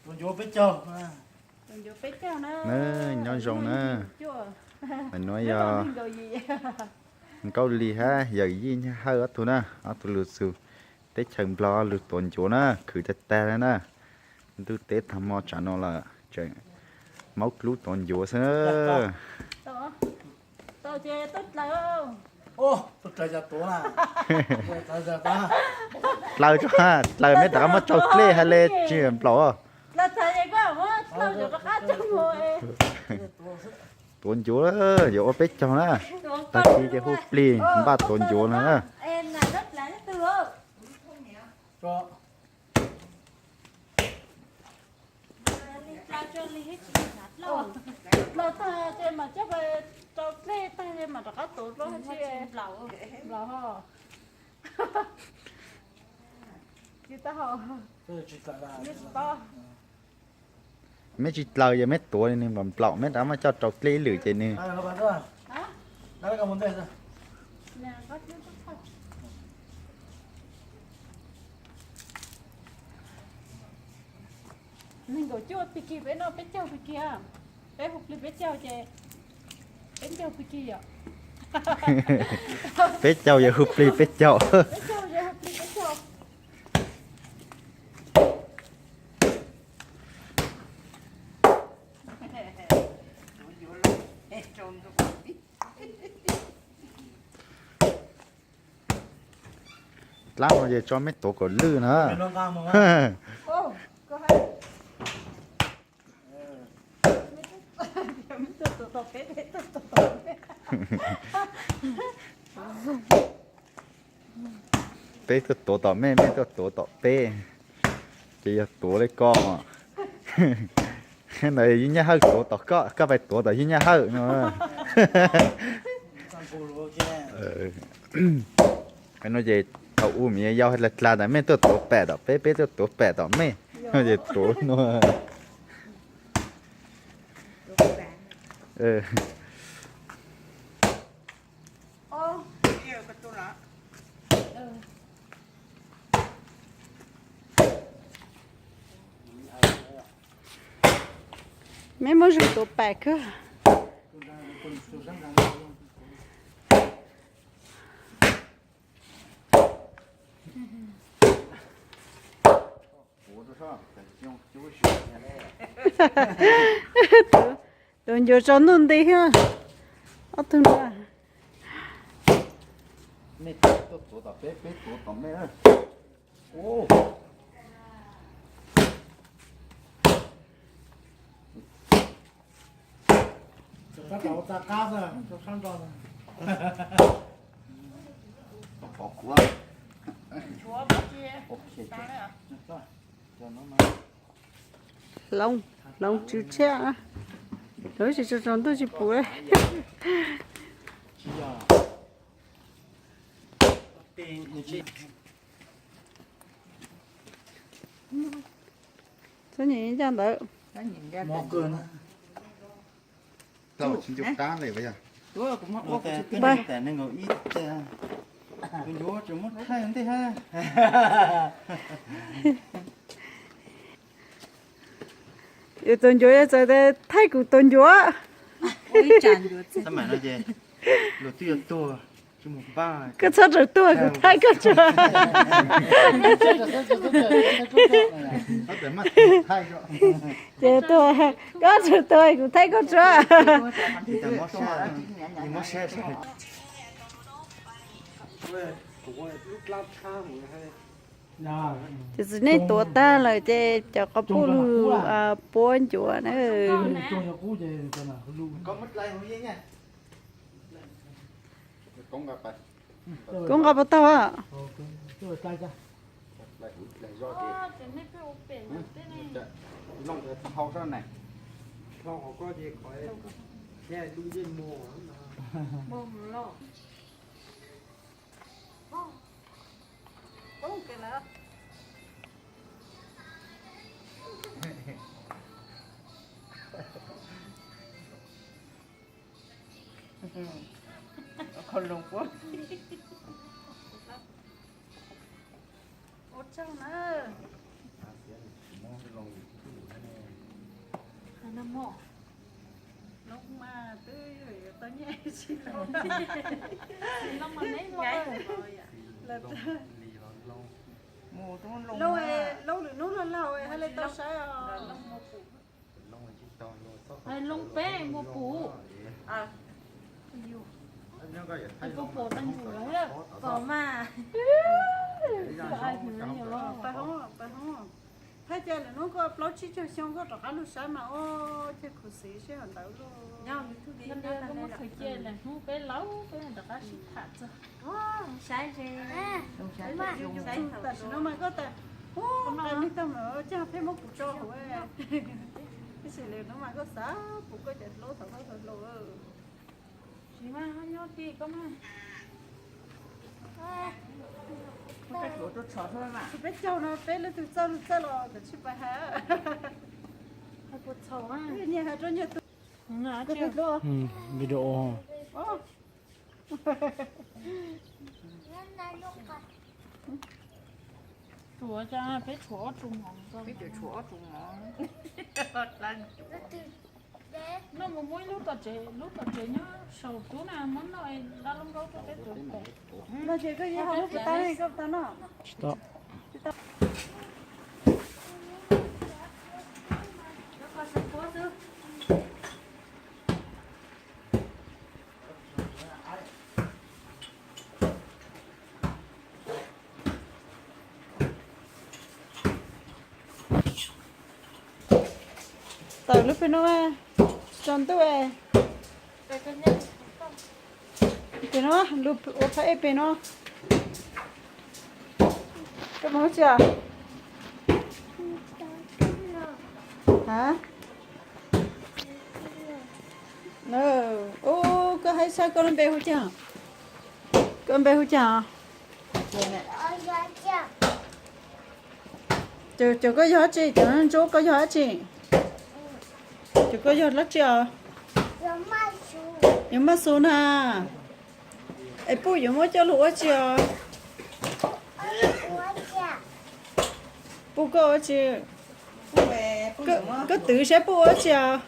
Nyob zoo na. Ntawm nuav yog Nkauj Lis hab Yawm Yij Nyiaj Hawj ob tug na, ob tug lug txug teb chaws Nplog lug tuav ncuav na, khwv tag tag le na. Ntuj teb tag hmo tsam no lawm tseem maub dlub tuav ncuav xwb na. Dlaws tso, dlaws meb rov qab muab tsau dlej hab le tsis nplaum. Tuav ncuav yuav ua peb caug na, tag kis ces hu plig npaj tuav ncuav no na. Meb tsis dlaws, yog meb tuav nws nplaum nplaum, meb rov muab coj rau dlej ib lwm ces nws Nees nkaum cuaj pig kig, peb noj peb caug pig kig, peb hu plig peb caug ces peb caug pig kig yom. Peb caug yog hu plig peb caug. Peb caug yog hu plig peb caug. Dlaab no ces tso meb tuav kom lwj na. Peb tuaj tuav tom mej, mej tuaj tuav tom peb, ces yog tuav le ko. Ntawd Yeej Nyaj Hawj tuav tom koj, koj pais tuav tom Yeej Nyaj Hawj no. No ces thaum u mas yau dlaa dlaa ntawd mej tuaj tuav pem tom peb, peb tuaj tuav pem tom mej, no ces tuav no. Mej muab zug tuav pem kag. Tuav ncuav tsaus ntuj nti thiab. Ob tug no. Mej tuaj tuav tom peb, peb tuav tom mej. Hloov, hloov tsw tshiab, hloov tsis tsaus ntuj tsis pum. Txhob nyeem ncaj ntawd. Tsis ncu qab li. Tus ncuav tseem muab thaij ntej hab. Yus tus ncuav yuav txawm thaij kuv tus ncuav. Koj txhob tsaws tuag kuv thaij koj tsuag. Ces tuag, koj tsaws tuag kuv thaij koj tsuag. Ces txiv neej tuav tag lawm ces cov quas puj lug puab ncuav na. Kuv nqa puas tau? Ua tsaug na. Loob mas twb tau nyiaj tsis loob. Loob mas neb loob. Loob, loob lwm hnub laug laug hais li tau saib os. Loob peb muaj pum. Pom mas. Pais hoob, pais hoob. Thaij cia lwm hnub koj plaub tsib caug xyoo koj rov qab lug saib mas ua cas khuv xim sij hawm ntawd lauj. Koj muab txhais cia lwm hnub peb laus peb rov qab sib tham txog. Tam sim no mas koj tas, ub, qai neeg tag mas cas pheej muab kuv tso hauv. Tab sis lwm hnub mas koj xav pum koj cov hlub thaum koj tau hluas. Tsis mas nyob ti koj mas. Tsis peb caug no peb leej twg txawj lug txawj los kav tsij pais hais. Nyias hais rau nyias tus. Video. Ua cas peb tshuav ob tug mov, peb tshuav ob tug mov. Noj mus muab ib lub tom tsev, lub tom tsev nyob saum tub na, muab noj es dab lub nkaub rau peb tus. No ces koj yuav hau lub puas tau, koj puas tau noj? Tsis tau. Tawm lub pem no, tsis tau ntuj. Pem no, lub ua phab ej pem no. Koj mus tsi? Ha? Ub, koj haib sab, koj lub npe hu cas? Koj npe hu cas? Cov koj yog dab tsi? Cov ntsuab koj yog dab tsi? Cov koj yog dab tsi os? Yog maj xu na. Es puj yuav muab coj lug ua tsi os? Puj koj ua tsi? Koj twv saib puj ua dab tsi os?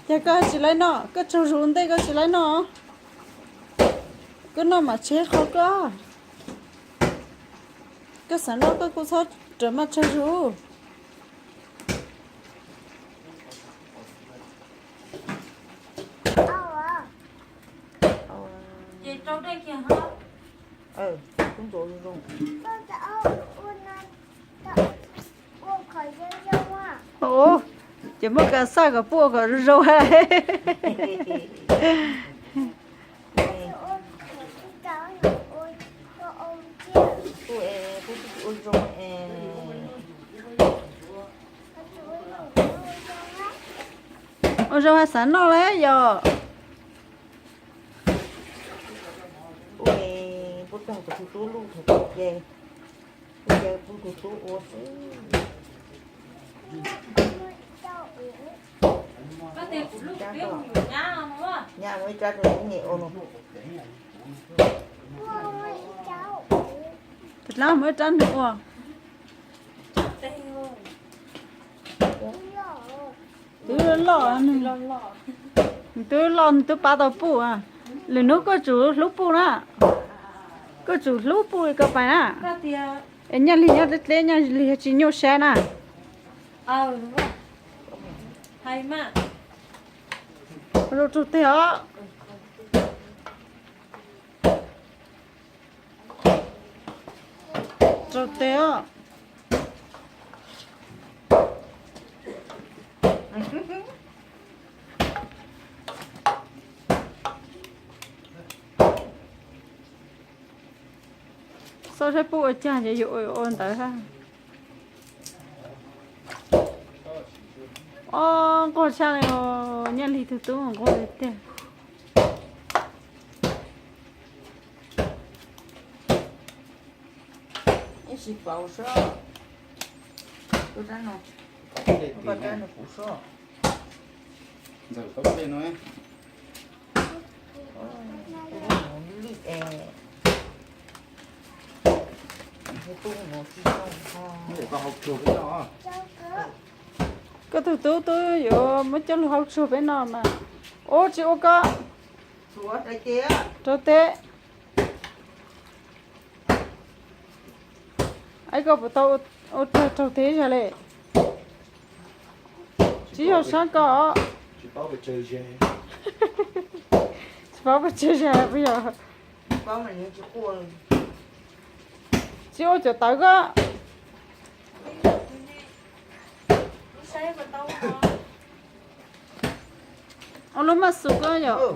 Yog koj tsis laib noj, koj tsaug zug ntej koj tsis laib noj. Koj noj mam tseg qhov koj. Koj xav noj koj kuj txhob rawm maj tsaug zug. Ub, ces muab kas xaj kom puj ua kom zoo zoo. Ua zoo hais xav noj lawm yog. Ua, puab tog kuv tus tub luj thaum ces, ces kuv tus tub ua xwb. Nyab mus ib rab rau nws niam ua no. Tus dlaab muaj ib rab nws ua. Twb loj, nws twb loj nws twb pab tau puj. Lwm hnub koj tsum hlub puj na. Koj tsum hlub puj koj pais na. Es Nyaj Lig nyob deb deb, Nyaj Lig yog tsis nyuaj sab na. Rau tug teg os. Rau teg os. Xauj saib puj ua caag ces yus ua ntawd hab. Ob, nquag tshaj li os, Nyaj Lig tug tub nquag li tiag. Ib sim pauv soj, tus rab no, tus rab no pauv soj. Ntxawm tau dej no. Koj tus tub tub yuav muab coj lug hau tsuag peb no mas. Ub, tsis ua koj rau teb. Aib, koj puas tau ua rag raug teb zag le? Tsis yog sab koj. Tsis paub pes tsawg zag puas yog? Tsis ua cov tawv koj. Ua lub maj xus koj yom.